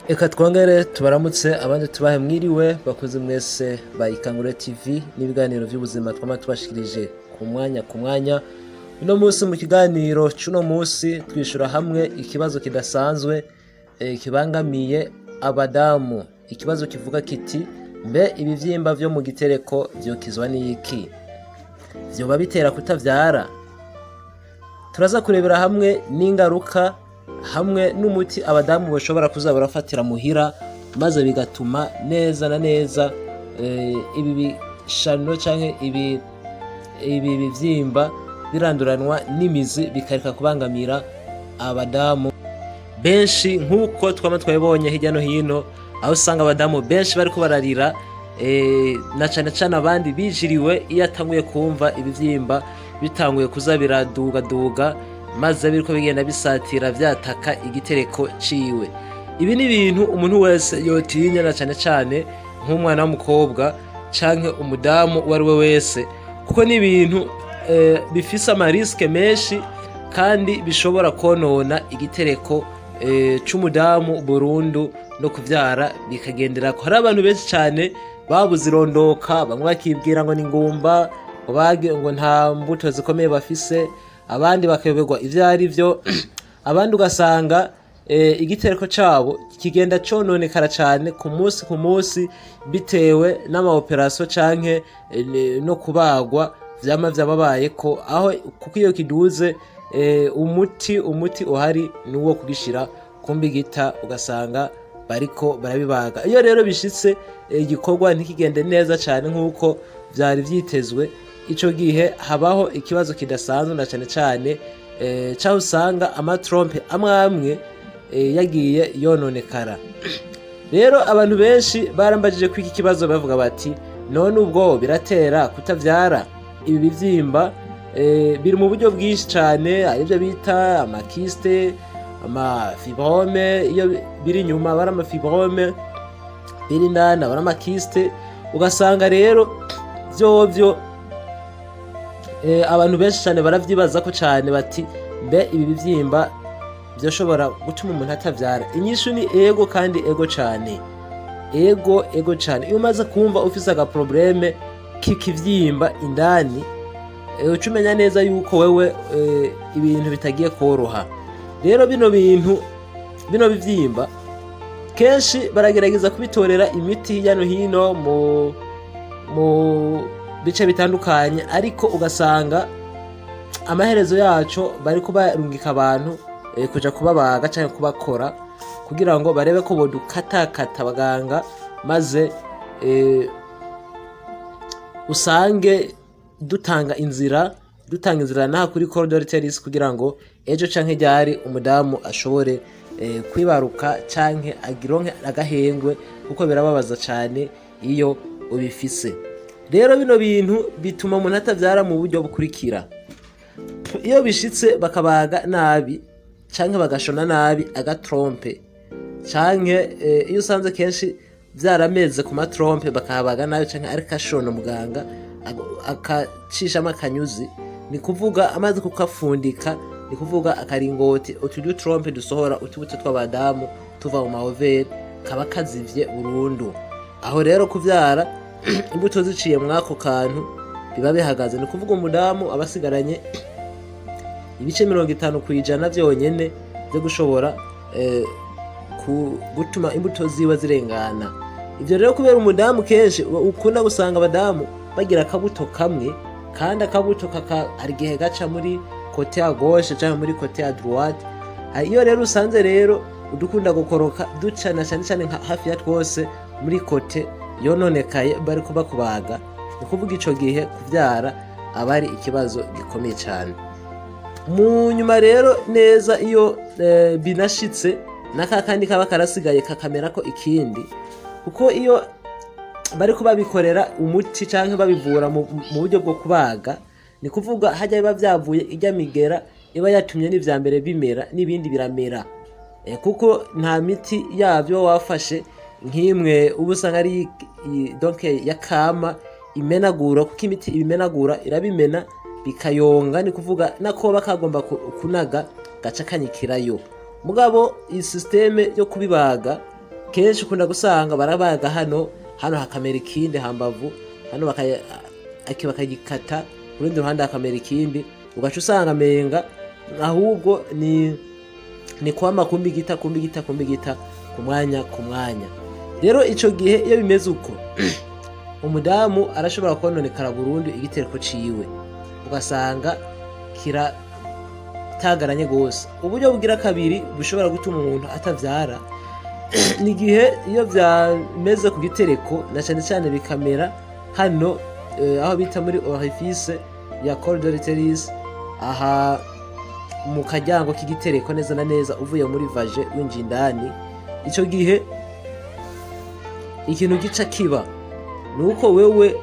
Reka twongere tubaramutse, abandi tubahe mwiriwe, bakuze mwese ba Ikangure TV n'ibiganiro by'ubuzima twama tubashikirije ku mwanya ku mwanya. Uno munsi, mu kiganiro c'uno munsi, twishura hamwe ikibazo kidasanzwe kibangamiye abadamu. Ikibazo kivuga kiti: "Mbe ibivyimba vyo mu gitereko vyokizwa n'iki? Vyoba bitera kutavyara?" Turaza kurebera hamwe n'ingaruka hamwe n'umuti abadamu bashobora kuza barafatira muhira, maze bigatuma neza na neza ibi bishano canke ibi bivyimba biranduranwa n'imizi, bikareka kubangamira abadamu benshi, nk'uko twama twabibonye hirya no hino, aho usanga abadamu benshi bariko bararira, na cane cane abandi bijiriwe iyo atanguye kumva ibivyimba bitanguye kuza biradugaduga, maze biriko bigenda bisatira vyataka igitereko ciwe. Ibi ni ibintu umuntu wese yotinya, na cane cane nk'umwana w'umukobwa canke umudamu uwo ari we wese, kuko ni ibintu bifise ama risques menshi kandi bishobora konona igitereko c'umudamu burundu, no kuvyara bikagenderako. Hari abantu benshi cane babuze irondoka, bamwe bakibwira ngo ni ngumba, ngo ngo nta mbuto zikomeye bafise, abandi bakayoberwa ivyo ari vyo, abandi ugasanga igitereko cabo kigenda cononekara cane ku munsi ku munsi, bitewe n'ama opérations canke no kubagwa vyama vyababayeko, aho kuko iyo kiduze, umuti uhari ni uwo kugishira kumbigita, ugasanga bariko barabibaga. Iyo rero bishitse igikorwa ntikigende neza cane nk'uko vyari vyitezwe, ico gihe habaho ikibazo kidasanzwe, na cane cane caho usanga ama trompes amwe amwe yagiye yononekara. Rero abantu benshi barambajije ko iki kibazo, bavuga bati: "None ubwo biratera kutavyara?" Ibi bivyimba biri mu buryo bwinshi cane, aribyo bita ama kystes, ama fibromes. Iyo biri inyuma aba ari ama fibromes, biri indani aba ari ama kystes. Ugasanga rero vyovyo abantu benshi cyane baravyibazako cane, bati: "Mbe ibi bivyimba vyoshobora gutuma umuntu atavyara?" Inyishu ni ego, kandi ego cane, ego, ego cane. Iyo umaze kumva ufise aga problème k'ikivyimba indani, uca umenya neza yuko wewe ibintu bitagiye koroha. Rero bino bintu, bino bivyimba, kenshi baragerageza kubitorera imiti hirya no hino mu bice bitandukanye, ariko ugasanga amaherezo yaco bariko barungika abantu kuja kubabaga canke kubakora kugira ngo barebe ko bodukatakata abaganga, maze usange dutanga inzira naha kuri col de l'utérus, kugira ngo ejo canke ryari umudamu ashobore kwibaruka canke agironke agahengwe, kuko birababaza cane iyo ubifise. Rero bino bintu bituma umuntu atavyara mu buryo bukurikira: iyo bishitse bakabaga nabi canke bagashona nabi aga trompe, canke iyo usanze kenshi vyarameze ku ma trompes, bakahabaga nabi canke ariko ashona muganga akacishamo akanyuzi, ni kuvuga amaze kukafundika, ni kuvuga akaringoti utu du trompe dusohora utubuto tw'abadamu tuva mu ma ovaires kaba kazivye burundu. Aho rero kuvyara imbuto ziciye mwako kantu biba bihagaze. Ni kuvuga umudamu aba asigaranye ibice 50% vyonyene vyo gushobora gutuma imbuto ziwe zirengana. Ivyo rero, kubera umudamu kenshi ukunda gusanga abadamu bagira akabuto kamwe, kandi akabuto kaka hari igihe gaca muri côté ya gauche canke muri côté ya droite. Iyo rero usanze rero udukunda gukoroka ducana cane cane nka hafi ya twose muri côté yononekaye bariko bakubaga, ni kuvuga ico gihe kuvyara aba ari ikibazo gikomeye cane. Mu nyuma rero neza, iyo binashitse naka kandi kaba karasigaye kakamerako ikindi, kuko iyo bariko babikorera umuti canke babivura mu buryo bwo kubaga, ni kuvuga hajya biba vyavuye irya migera iba yatumye n'ivya mbere bimera n'ibindi biramera, kuko nta miti yavyo wafashe nk'imwe uba usanga ari donc ya kama imenagura, kuko imiti ibimenagura, irabimena bikayonga, ni kuvuga nakoba kagomba kunaga gaca kanyikirayo. Mugabo iyi système yo kubibaga. Kenshi ukunda gusanga barabaga hano, hano hakamera ikindi hambavu hano, bakagikata, ku rundi ruhande hakamera ikindi, ugaca usanga amenga ahubwo ni kwama kumbigita kumbigita kumbigita ku mwanya ku mwanya. Rero ico gihe iyo bimeze uko, umudamu arashobora kononekara burundu igitereko ciwe, ugasanga kiratagaranye gose. Uburyo bugira kabiri bushobora gutuma umuntu atavyara ni igihe iyo vyameze ku gitereko, na cane cane bikamera hano, aho bita muri orifice ya col de l'utérus, aha mu karyango k'igitereko neza na neza, uvuye muri vagin winjiye indani. Ico gihe ikintu gica kiba ni uko wewe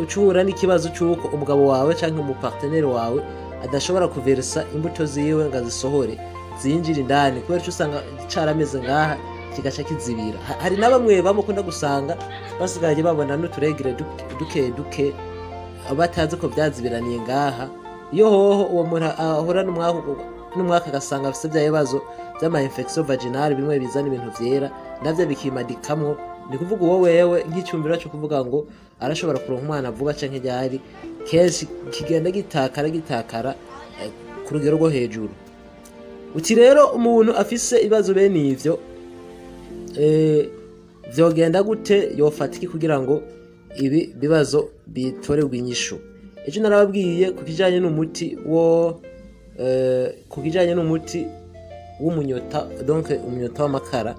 uca uhura n'ikibazo c'uko umugabo wawe canke umu partenaire wawe adashobora kuversa imbuto ziwe ngo azisohore zinjire indani, kubera ico usanga carameze ngaha, kigaca kizibira. Hari na bamwe bamukunda gusanga basigaye babona n'utu règles duke duke, batazi ko vyazibiraniye ngaha. Iyo hoho uwo muntu ahura n'umwaka, agasanga afise vya bibazo vy'ama infection vaginale, bimwe bizana ibintu vyera navyo bikimadikamwo, ni kuvuga uwo wewe nk'icyumviro cyo kuvuga ngo arashobora kuronka umwana vuba canke ryari, kenshi kigenda gitakara gitakara ku rugero rwo hejuru. Uti rero umuntu afise ibibazo bene ivyo, vyogenda gute? Yofata iki kugira ngo ibi bibazo bitorerwe inyishu? Ejo narababwiye ku kijanye n'umuti wo ku kijanye n'umuti w'umunyota, donc umunyota w'amakara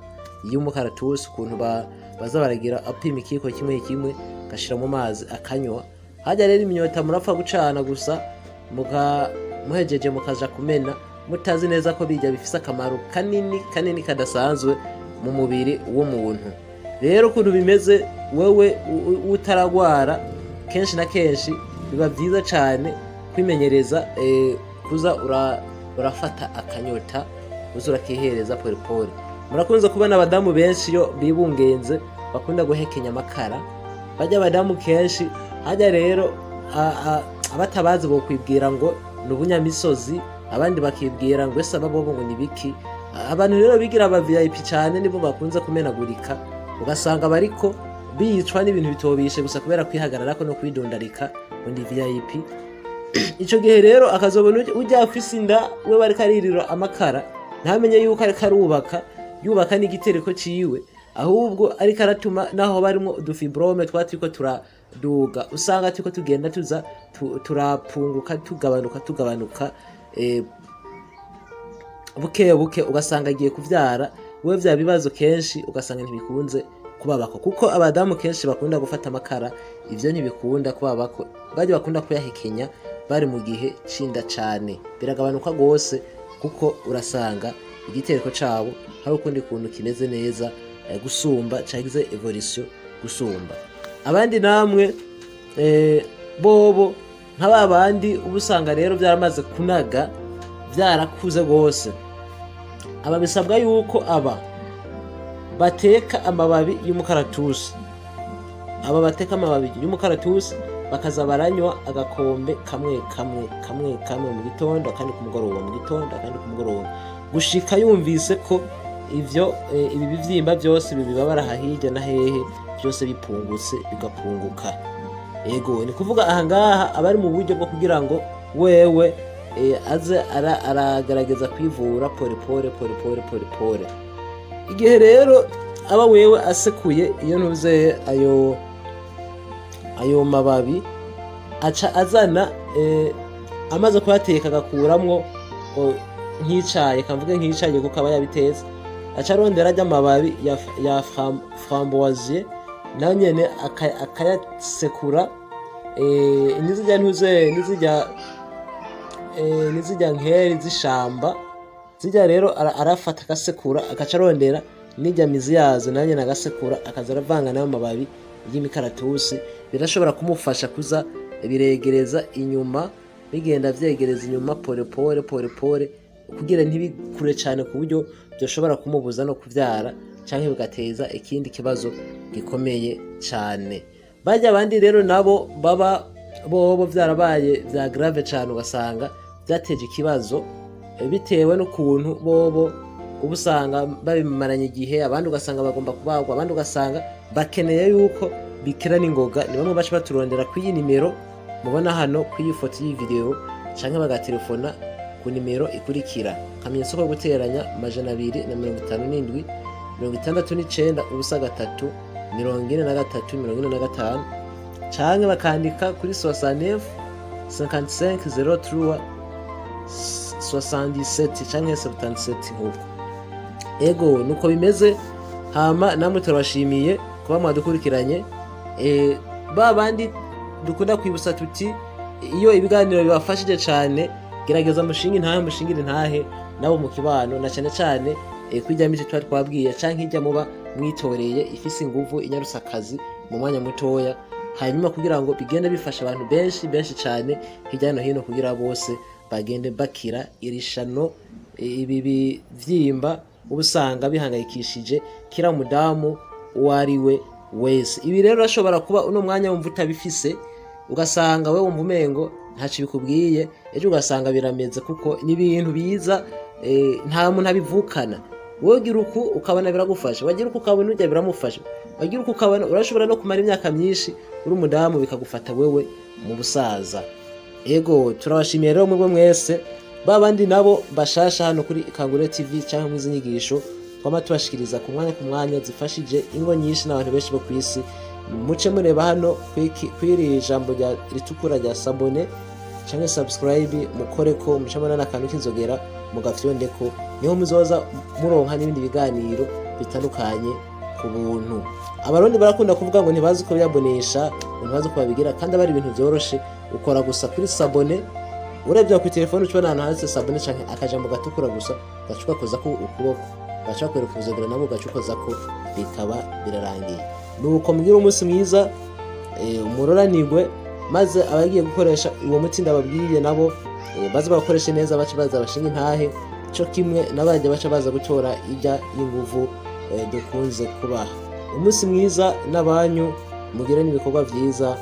y'umukaratusi, ukuntu baza baragira apima ikiyiko kimwe kimwe, gashira mu mazi akanywa. Hajya rero iminyota murapfa gucana gusa, muka muhejeje mukaja kumena, mutazi neza ko bijya bifise akamaro kanini kanini kadasanzwe mu mubiri w'umuntu. Rero ukuntu bimeze, wewe utaragwara, kenshi na kenshi biba byiza cyane kwimenyereza kuza urafata akanyota, uza urakihereza pole pole. Murakunze kubona abadamu benshi iyo bibungenze bakunda guhekenya amakara. Bajya abadamu kenshi hajya rero abatabazi bokwibwira ngo ni ubunyamisozi, abandi bakibwira ngo ese aba bobo ngo ni biki. Abantu rero bigira aba VIP cyane nibo bakunze kumenagurika, ugasanga bariko bicwa n'ibintu bitobishe gusa kubera kwihagararako no kwidondarika ngo ni VIP. Ico gihe rero akazobona ujya afise inda, we bariko aririra amakara, ntamenye yuko ariko arubaka, yubaka n'igitereko ciwe, ahubwo ariko aratuma naho barimwo udu fibromes twa turiko turaduga, usanga turiko tugenda tuza turapunguka, tugabanuka tugabanuka, buke buke, ugasanga agiye kuvyara we vya bibazo kenshi ugasanga ntibikunze kubabako, kuko abadamu kenshi bakunda gufata amakara ivyo ntibikunda kubabako. Bajya bakunda kuyahekenya bari mu gihe c'inda cane, biragabanuka gose, kuko urasanga igitereko cabo hari ukundi kuntu kimeze neza, gusumba cagize évolution gusumba abandi. Namwe bobo nka ba bandi uba usanga rero byaramaze kunaga, byarakuze rwose, aba bisabwa yuko aba bateka amababi y'umukaratusi, aba bateka amababi y'umukaratusi bakaza baranywa agakombe kamwe kamwe kamwe kamwe mu gitondo, akandi ku mugoroba, mu gitondo akandi ku mugoroba, gushika yumvise ko ivyo ibi bivyimba byose bibabara aha hirya na hehe byose bipungutse, bigapunguka. Ego, ni kuvuga aha ngaha aba ari mu buryo bwo kugira ngo wewe aze aragerageza kwivura pole pole pole pole pole pole. Igihe rero aba wewe asekuye iyo ntuze ayo mababi, aca azana amaze kuyateka agakuramwo nk'icayi, kamvuge nk'icayi kuko aba yabitetse, aca arondera arya amababi ya framboisier nayo nyene akayasekura, nizirya ntuze, nizirya nkeri z'ishamba zirya. Rero arafata agasekura, agaca arondera n'irya mizi yazo, nayo nyene agasekura, akaza aravanga n'ayo mababi y'imikaratusi. Birashobora kumufasha kuza biregereza inyuma, bigenda vyegereza inyuma pole pole pole pole, kugira ntibikure cane ku buryo byoshobora kumubuza no kuvyara canke bigateza ikindi kibazo gikomeye cane. Barya abandi rero nabo baba bobo vyarabaye vya grave cane, ugasanga vyateje ikibazo, bitewe n'ukuntu bobo Uba usanga babimaranye igihe, abandi ugasanga bagomba kubagwa, abandi ugasanga bakeneye yuko bikira n'ingoga. Ni bamwe baca baturondera kw'iyi nimero mubona hano kw'iyi foto y'iyi video, canke bagatelefona ku nimero ikurikira: akamenyetso ko guteranya 257 69 03 43 45, canke bakandika kuri 69 55 03 77 canke 77 nkuko. Ego, nuko bimeze. Hama namwe turabashimiye kuba mwadukurikiranye. Ba bandi dukunda kwibutsa tuti: iyo ibiganiro bibafashije cyane, gerageza mushinge intahe, mushingire intahe nabo mu kibano, na cyane cyane kwirya miti tuba twabwiye canke ijya muba mwitoreye ifise inguvu, inyarutsa akazi mu mwanya mutoya, hanyuma kugira ngo bigende bifasha abantu benshi benshi cyane hirya no hino, kugira bose bagende bakira iri shano. Ibi bivyimba uba usanga bihangayikishije kira mudamu uwo ari we wese. Ibi rero urashobora kuba uno mwanya wumva utabifise, ugasanga we wumva umengo ntacyo bikubwiye, ejo ugasanga birameze, kuko ni ibintu biza, nta muntu abivukana. Wowe gira uku ukabona biragufasha, wagira uku ukabona urya biramufasha, wagira uku ukabona. Urashobora no kumara imyaka myinshi uri umudamu, bikagufata wewe mu busaza. Ego, turabashimiye rero mwebwe mwese. Ba bandi nabo bashasha hano kuri Ikangure TV cyangwa mu izi nyigisho twama tubashikiriza ku mwanya ku mwanya, zifashije ingo nyinshi n'abantu benshi bo ku isi, muce mureba hano kw'iri jambo rya ritukura rya s'abonner canke subscribe, mukore ko muce mubona n'akantu k'inzogera, mugafyondeko, niho muzoza muronka n'ibindi biganiro bitandukanye ku buntu. Abarundi barakunda kuvuga ngo ntibazi ko biyabonesha, ngo ntibazi ko babigira, kandi aba ari ibintu vyoroshe. Ukora gusa kuri s'abonner, urebye ku telefone ucibona ahantu handitse s'abonner canke akajambo gatukura gusa, ugaca ugakozako ukuboko, ugaca bakwereka inzogera, nabo ugaca ukozako, bikaba birarangiye. Nuko mbwira umunsi mwiza, umuroranirwe, maze abagiye gukoresha uwo muti ndababwiye nabo, baze bawukoreshe neza, bace baza bashinga intahe co kimwe n'abajya baca baza gutora ijya y'inguvu dukunze kubaha. Umunsi mwiza n'abanyu, mugire n'ibikorwa vyiza.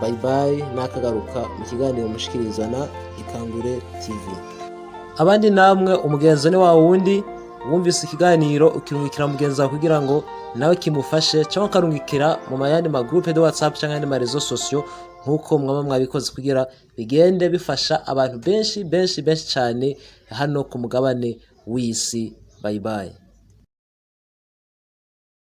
Bye bye, nakagaruka mu kiganiro mushikirizwa na Ikangure TV. Abandi namwe, umugenzo ni wa wundi: wumvise ikiganiro ukirungikira mugenzi wawe kugira ngo nawe kimufashe, cyangwa ukarungikira mu mayandi ma groupe de WhatsApp cyangwa ayandi ma réseaux sociaux, nk'uko mwaba mwabikoze, kugira bigende bifasha abantu benshi benshi benshi cyane hano ku mugabane w'isi. Bye bye.